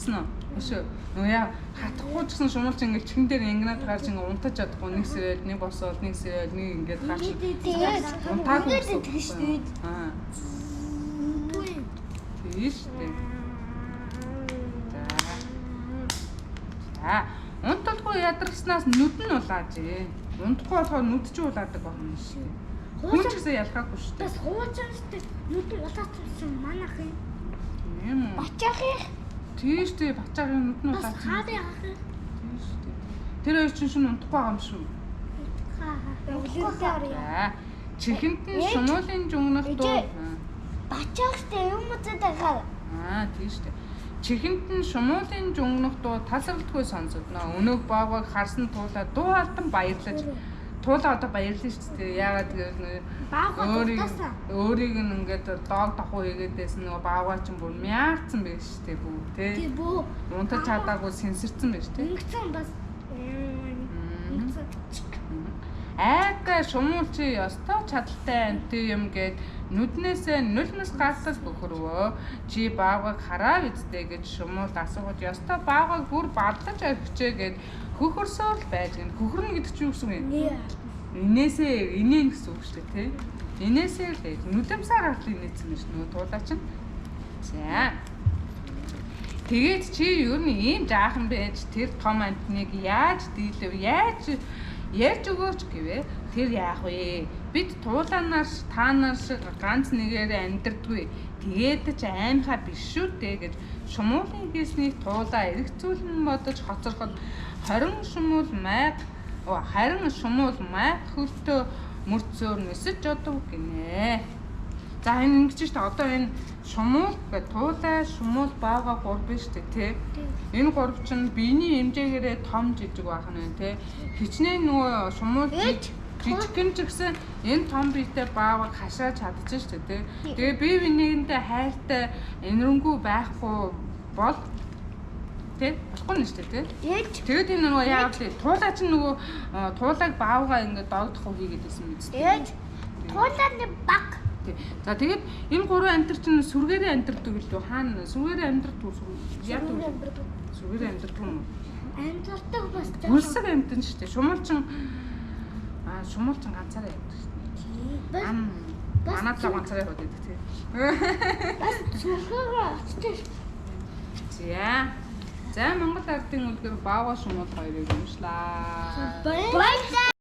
Унтсан уу? Биш үү? Нөгөө яа хатахгүй ч гэсэн шумуулч ингээд чихэн дээр ингэнад гарч ингээд унтаж чадахгүй нэг сэрэл, нэг босоод, нэг сэрэл, нэг ингээд гарч Тэгээд унтаагүй ингээд гэсэн тэгш дээ. Аа. Тийш дээ. За. За. Унталгүй ядарснаас нүд нь улаажээ. Унтахгүй болохоор нүд чинь улаадаг байна шүү дээ. Хүн ч гэсэн ялгаагүй шүү дээ. Бас хуучин шүү дээ. Нүд нь улаацсан манах юм. Тийм үү? Бачаах. Тийш дээ. Бачаагийн нүд нь Бас улаацсан. хаарын ах. Тийш дээ. Тэр хоёр чинь шүн унтахгүй байгаа юм шүү. Өглөөтэй орё. За. Чихэнд нь шумуулын жугнах дуу. Ээжээ. Бачаахтай юм үзээд байгаа. Аа тийш дээ. Чихэнд нь шумуулын жугнах дуу тасралтгүй сонсогдно. Өнөөх боогоог харсан туулаа дуу алдан баярлаж туулаа одоо баярлана шүү дээ. Яагаад гэвэл нөө Баага өөрийг дутаасан. өөрийг нь ингээд дог давхуу хийгээд байсан нөгөө баавгаа чинь бүр мяарцсан байж шүү дээ бүү Тий тий. бүү. Унтаж чадаагүй сэнсэрсэн байж тий. Ингэсэн бас. Ингэсэн. Айга шумуул чи ёстой чадaltaй амтын юм гээд нүднээсээ нулимс галтал бөхөрвөө. Чи баавгайг хараа үсттэй гэж шумуул асуухад ёстой баавгайг бүр баллаж орхичээ гээд хөхөрсөөр л байж гин. Хөхөрнө гэдэг чинь юу гэсэн юм? Инээсээ инээн гэсэн үг шүү дээ тий. Инээсээ л байж. Нулимсаар гартал инээсэн юм шүү нөгөө туулаа чинь. За. Тэгээд чи ер нь ийм жаахан байж тэр том амтныг яаж дийлэв? Яаж ярьж өгөөч гэвэ. Тэр яах вэ? Бид туулаанаар та нар шиг ганц нэгээр амьдрдаггүй. Тэгээд ч аймхаа биш шүү дээ гэж шумуулын хийснийг туулаа эргцүүлэн бодож хоцорход 20 шумуул майг харин шумуул майг хөлтөө мөрцөөр нисэж одов гинэ. За энэ ингэж шүү дээ. Одоо энэ шумуул гэх туулай, шумуул баага гур биш үү те. Энэ гурав чинь биений хэмжээгээрээ том жижиг байх нь те. Хичнээн нөгөө шумуул жижигхэн ч гэсэн энэ том биетэй баавгаг хашааж чадчих шүү дээ те. Тэгээ бие бинийгэндээ хайртай энэрэнгүй байхгүй бол те болохгүй нь шүү дээ те. Тэгээд энэ нөгөө яагаад вэ? Туулай чинь нөгөө туулайг баавга ингээд догдох уу хийгээд байсан мэт. Ээж. Туулааны баг. Тий. За тэгээд энэ гурван амьтар чинь сүргээрээ амьдардаг илүү хаана сүргээрээ амьдардаг яадаг сүргээрээ амьдардаг юм уу? Амьдардаг бас. Гүлсэг амьтан шүү дээ. Шумуулчин шумуулчин ганцаараа явдаг шүү дээ. Манай цаа ганцаараа яваад байдаг тий. Бас сүргээрээ очиж. За. За Монгол ардын үлгэр баавга шумуул хоёрыг уншлаа. Баярлалаа.